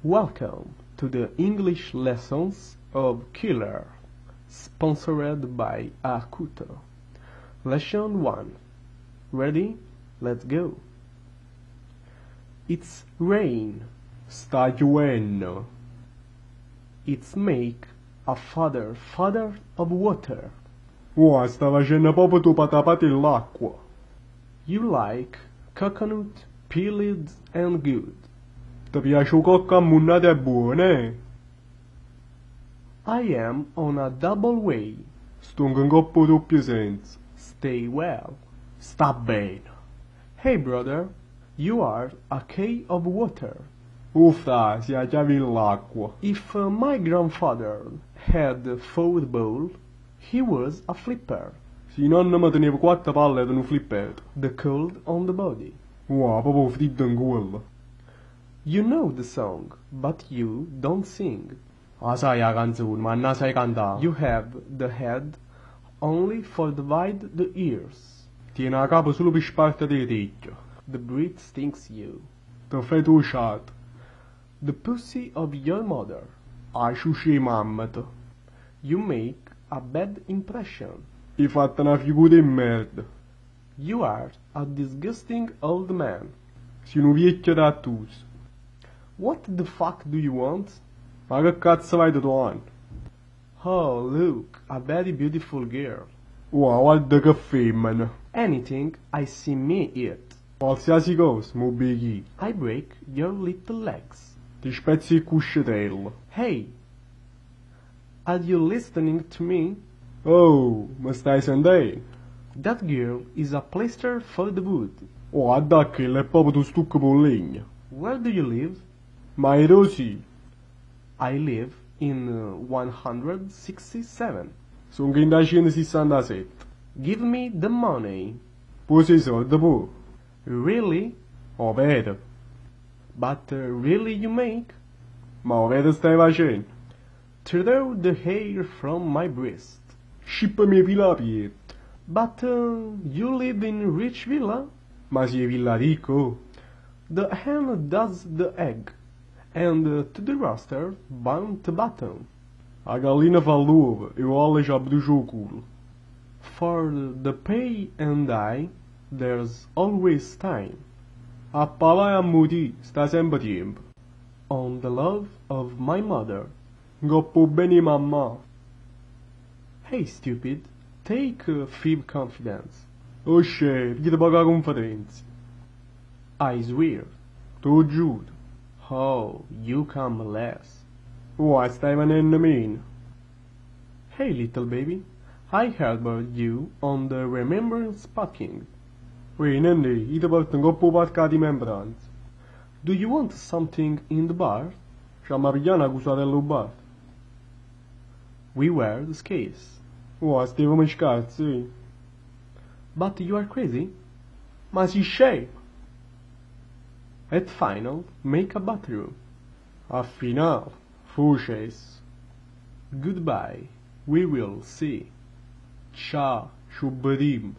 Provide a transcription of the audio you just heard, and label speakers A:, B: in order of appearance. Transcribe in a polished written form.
A: Welcome to the English lessons of Killer, sponsored by Acuto. Lesson 1. Ready? Let's go. It's rain.
B: Sta chiuvenno.
A: It's make a father father of water.
B: Uà, sta facenno proprio 'o patapata 'e ll'acqua.
A: You like coconut peeled and good.
B: Te piace 'o cocco ammunnato e buono, eh?
A: I am on a double way.
B: Stongo 'ncopp' 'o doppio senso.
A: Stay well.
B: Sta bene.
A: Hey brother, you are a key of water.
B: 'O fra', si' 'a chiave 'e ll'acqua.
A: If my grandfather had four ball, he was a flipper.
B: Si nonnemo teneva quatto palle era nu flipper.
A: The cold on the body.
B: Uà, proprio 'o friddo 'ncuollo.
A: You know the song, but you don't sing.
B: 'A saje 'a canzone, ma nun 'a saje cantà.
A: You have the head only for divide the ears.
B: Tiene 'a capa sulo pe spartere 'e recchie.
A: The breath stinks you.
B: Te fete 'o ciato.
A: The pussy of your mother.
B: 'A ciuccia 'e mammeta.
A: You make a bad impression.
B: 'E fatto na figura 'e merda.
A: You are a disgusting old man.
B: Si' nu viecchio rattuso.
A: What the fuck do you want?
B: Ma che cazzo vai truvanno?
A: Oh, look, a very beautiful girl.
B: Uà, guarda che femmena.
A: Anything I see me eat.
B: Qualsiasi cosa, m' 'o begh'io.
A: I break your little legs.
B: Te spezzo 'e cuscetelle.
A: Hey! Are you listening to me?
B: Oh, me stai sentenno?
A: That girl is a plaster for the wood.
B: Oh, guarda chella è proprio 'o stucco p' 'o legno.
A: Where do you live?
B: Ma addò si'?
A: I live in 167.
B: Stongo 'int' 'a 167.
A: Give me the money.
B: Può 'e solde, può?
A: Really?
B: Overo.
A: But really you make?
B: Ma overo stai facenno?
A: Throw the hair from my breast.
B: Scippami 'e pile 'a pietto.
A: But you live in rich villa?
B: Ma si' 'e Villaricco? oh?
A: The hen does the egg, and to the rooster bound the button.
B: 'A gallina fa l'uovo e 'o gallo ce abbrucia 'o culo.
A: For the pay and I, there's always time.
B: A pavà e a murì sta sempe tiempo.
A: On the love of my mother.
B: 'Ncopp' 'o bene 'e mammà.
A: Hey stupid, take five confidence.
B: 'O scemo, pigliate poca cunfidenza.
A: I swear.
B: T' 'o giuro.
A: Oh, you come less.
B: Uà, stai venenno meno.
A: Hey little baby, I harbored you on the remembrance parking.
B: Uè, nennè, io te porto 'ncopp' 'o parco 'a rimembranza.
A: Do you want something in the bar?
B: C'amma piglià na cusarella 'o bar.
A: We were the skates.
B: Uà, stevemo scarsi, eh.
A: But you are crazy?
B: Ma si' scemo?
A: At final, make a bathroom.
B: A finale, fa 'o cesso.
A: Goodbye, we will see.
B: Ciao, ce vedimmo.